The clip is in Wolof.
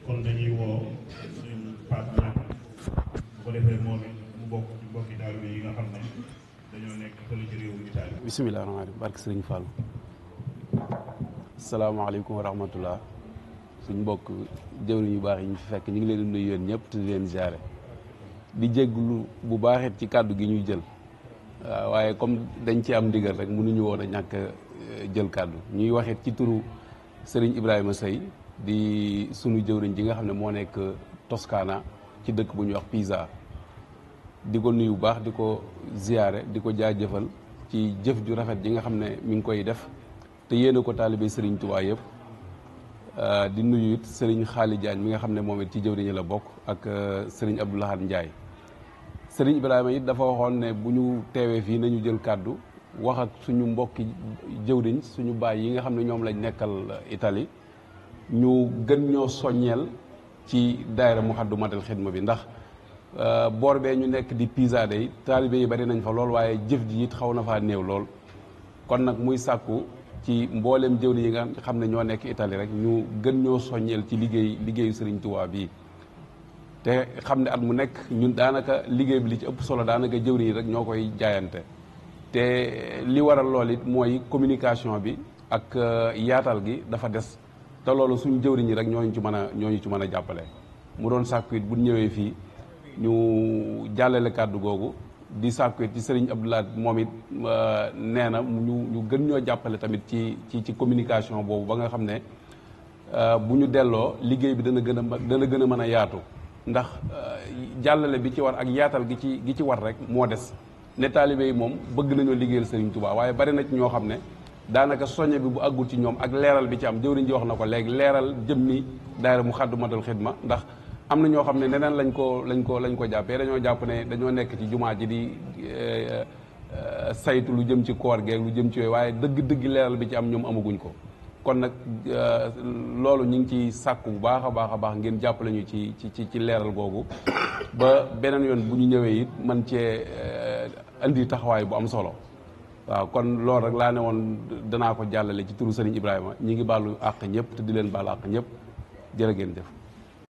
kon dañuy woo suñu Pape Niang bu ko defee moom it mu bokk ci mbokki taalibe yi nga xam ne dañoo nekk fële ci réewum Italie. bisimilah rahmaani rahiim barke Sëriñ Fall. salaamaaleykum wa rahmatullah. suñ mbokk jëwriñ yu baax yi ñu fi fekk ñu ngi leen di nuyu yéen ñëpp te di leen ziare di jégglu bu baaxit ci kàddu gi ñuy jël waaye comme dañ ci am ndigal rek mënuñu woon a ñàkk jël kàddu ñuy waxit ci turu Serigne Ibrahima Seye di sunu jëwriñ ji nga xam ne moo nekk Toscana ci dëkk bu ñuy wax Pisa di ko nuyu bu baax di ko ziare di ko jaajëfal ci jëf ju rafet ji nga xam ne mi ngi koy def te yéene ko taalibe Serigne Touba yëpp. di nuyu it Serigne Xaali Diagne mi nga xam ne moom it ci jëwriñu la bokk ak Serigne Abdou Lahad Ndiaye Serigne Ibrahima it dafa waxoon ne bu ñu teewee fii nañu jël kàddu wax ak suñu mbokki jëwriñ suñu baay yi nga xam ne ñoom lañ nekkal Italie ñu gën ñoo soññeel ci daayira Muxaddamatul Xidma bi ndax boor bee ñu nekk di Pisa day taalibe yi bari nañ fa lool waaye jëf ji it xaw na faa néew lool kon nag muy sàkku ci mboolem jëwriñ yi nga xam ne ñoo nekk Italie rek ñu gën ñoo soññeel ci liggéeyu Serigne Touba bii te xam ne at mu nekk ñun daanaka liggéey bi li ci ëpp solo daanaka jëwriñ yi rek ñoo koy jaayante te li waral lool it mooy communication bi ak yaatal gi dafa des te loolu suñu jëwriñ yi rek ñooñu ci mën a jàppale mu doon sàkku it bu ñëwee fii ñu jàllale kàddu googu di sàkku ci Serigne Abdoulaye moom it nee na ñu gën ñoo jàppale tamit ci communication boobu ba nga xam ne bu ñu delloo liggéey bi dana gën a mën a yaatu ndax jàllale bi ci war ak yaatal gi ci war rek moo des ne taalibe yi moom bëgg nañoo liggéeyal Serigne Touba waaye bari na ci ñoo xam ne daanaka soññe bi bu àggul ci ñoom ak leeral bi ci am jëwriñ ji wax na ko léegi leeral jëmmi daayira Muxaddamatul Xidma ndax am na ñoo xam ne neneen lañ ko jàppee dañoo jàpp ne dañoo nekk ci jumaa ji di saytu lu jëm ci koor geeg lu jëm ci yooyu waaye dëgg leeral bi ci am ñoom amaguñ ko kon nag loolu ñu ngi ci sàkku bu baax a baax ngeen jàppale ñu ci leeral googu ba beneen yoon bu ñu ñëwee it man cee indi taxawaay bu am solo waaw kon loolu rek laa ne woon danaa ko jàllale ci turu Serigne Ibrahima ñi ngi baalu àq ñëpp te di leen baal àq ñëpp jërë ngeen jëf